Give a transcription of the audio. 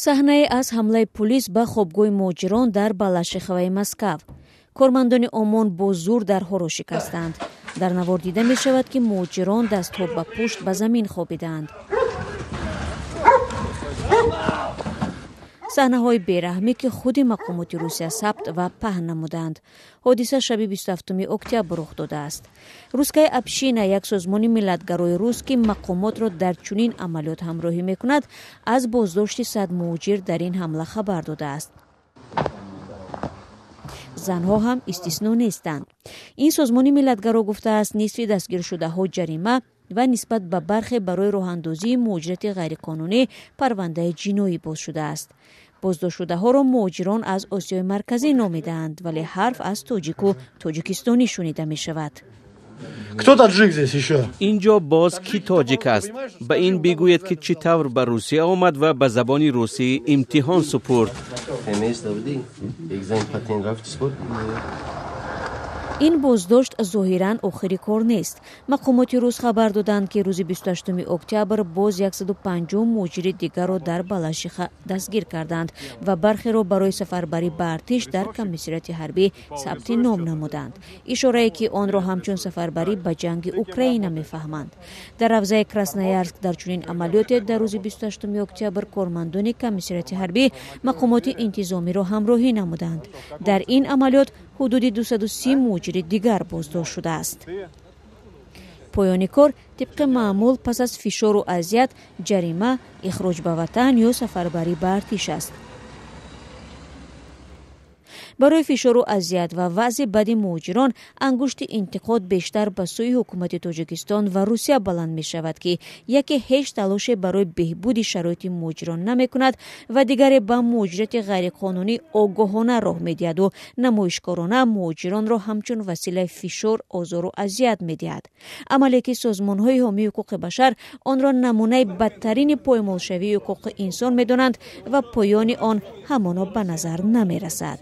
Саҳнае аз ҳамлаи пулис ба хобгоҳи муҳоҷирон дар Балашихаи Москав. Кормандони ОМОН бо зур дарҳоро шикастанд. Дар навор дида мешавад, ки муҳоҷирон дастҳо ба пушт ба замин хобидаанд. Саҳнаҳои бераҳмӣ, ки худи мақомоти Русия сабт ва паҳн намуданд. Ҳодиса шаби 27 октябр рух додааст. Русская община, як созмони миллатгарои рус, ки мақомотро дар чунин амалиёт ҳамроҳӣ мекунад, аз боздошти 100 муҳоҷир дар ин ҳамла хабар додааст. Занҳо ҳам истисно нестанд. Ин созмони миллатгаро гуфтааст, нисфи дастгиршудаҳо ҷарима ва нисбат ба бархе барои роҳандозии муҳоҷирати ғайриқонунӣ парвандаи ҷиноӣ боз шудааст. Боздоштшудаҳоро муҳоҷирон аз Осиёи Марказӣ номидаанд, вале ҳарф аз тоҷику тоҷикистонӣ шунида мешавад. Кто таджик здесь ещё? Инҷо боз кӣ тоҷик аст? Ба ин бигӯед, ки чӣ тавр ба Русия омад ва ба забони русӣ имтиҳон супурд. Ин боздошт зоҳиран охири кор нест. Мақомоти рус хабар доданд, ки рӯзи 28 октябр боз 150 муҳоҷири дигарро дар Балашиха дастгир карданд ва бархеро барои сафарбарӣ ба артиш дар комиссариати ҳарбӣ сабти ном намуданд, ишорае ки онро ҳамчун сафарбарӣ ба ҷанги Украина мефаҳманд. Дар ҳавзаи Красноярск дар чунин амалиёте дар рӯзи 28 октябр кормандони комиссариати ҳарбӣ мақомоти интизомиро ҳамроҳӣ намуданд. Дар ин амалиёт ҳудуди 230 муҳоҷири дигар боздошт шудааст. Поёни кор тибқи маъмул пас аз фишору азият, ҷарима, ихроҷ ба ватан ё сафарбарӣ ба артиш аст. Барои фишору азият ва вазъи бади муҳоҷирон ангушти интиқод бештар ба сӯи ҳукумати Тоҷикистон ва Русия баланд мешавад, ки яке ҳеҷ талоше барои беҳбуди шароити муҳоҷирон намекунад ва дигаре ба муҳоҷирати ғайриқонунӣ огоҳона роҳ медиҳаду намоишкорона муҳоҷиронро ҳамчун василаи фишор, озору азият медиҳад. Амале ки созмонҳои ҳомии ҳуқуқи башар онро намунаи бадтарини поймолшавии ҳуқуқи инсон медонанд ва поёни он ҳамоно ба назар намерасад.